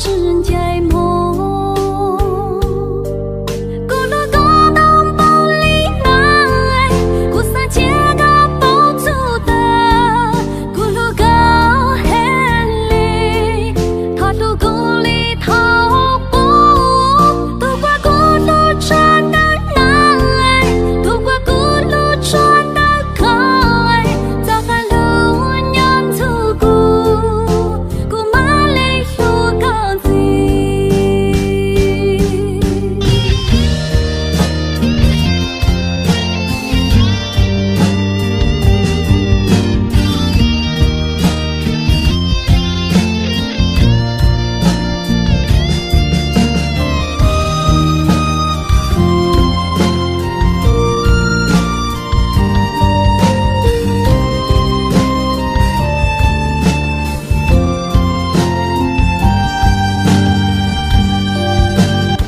tsis ncaim mog. Kuv hlub koj ntau npaum li na, kuv xav cia koj paub txhua tas. Kuv hlub koj heev li, thov hlub kuv li thaum ub. Tus uas kuv hlub tshaj ntawm neeg, tus uas kuv hlub tshaj ntawm koj, txoj qab hlub nyob ntxuav kuv, kuv mam li hlub koj ntxiv.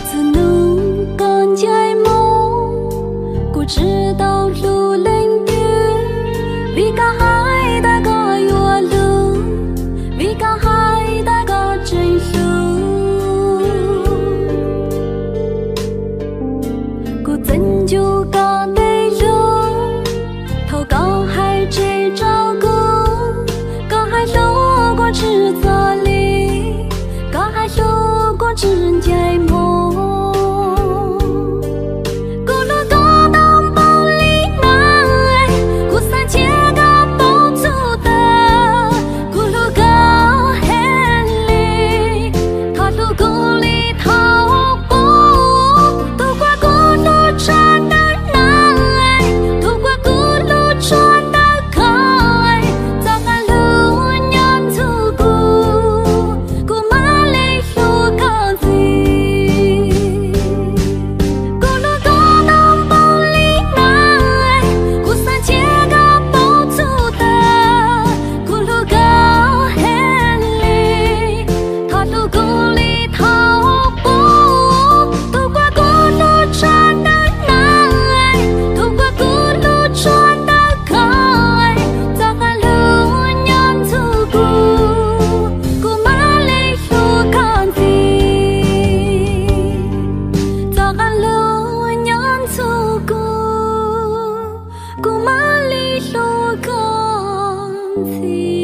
Txhua hnub koj ncaim mog, kuv tsis tau hlub leej twg, vim koj hais tas koj yuav hlub, vim koj hais tas koj tseem hlub. Kuv txeev ncu koj tej lus, thaum koj hais tseg rau kuv, koj hais hlub kuv tsis txog li, koj hais hlub kuv tsis ncaim mog. Kuv hlub koj ntau npaum li na, kuv xav cia koj paub txhua tas. Kuv hlub koj heev li, thov hlub kuv li thaum ub. Tus uas kuv hlub tshaj ntawm neeg, tus uas kuv hlub tshaj ntawm koj, txoj qab hlub nyob ntxuav kuv, kuv mam li hlub koj ntxiv. Kuv hlub koj ntau npaum li na, kuv xav cia koj paub txhua tas. Kuv hlub koj heev li, thov hlub kuv li thaum ub. Tus uas kuv hlub tshaj ntawm neeg, tus uas kuv hlub tshaj ntawm koj, txoj qab hlub nyob ntxuav kuv, kuv mam li hlub koj ntxiv. Txoj qab hlub nyob ntxuav kuv, kuv mam li hlub koj ntxiv.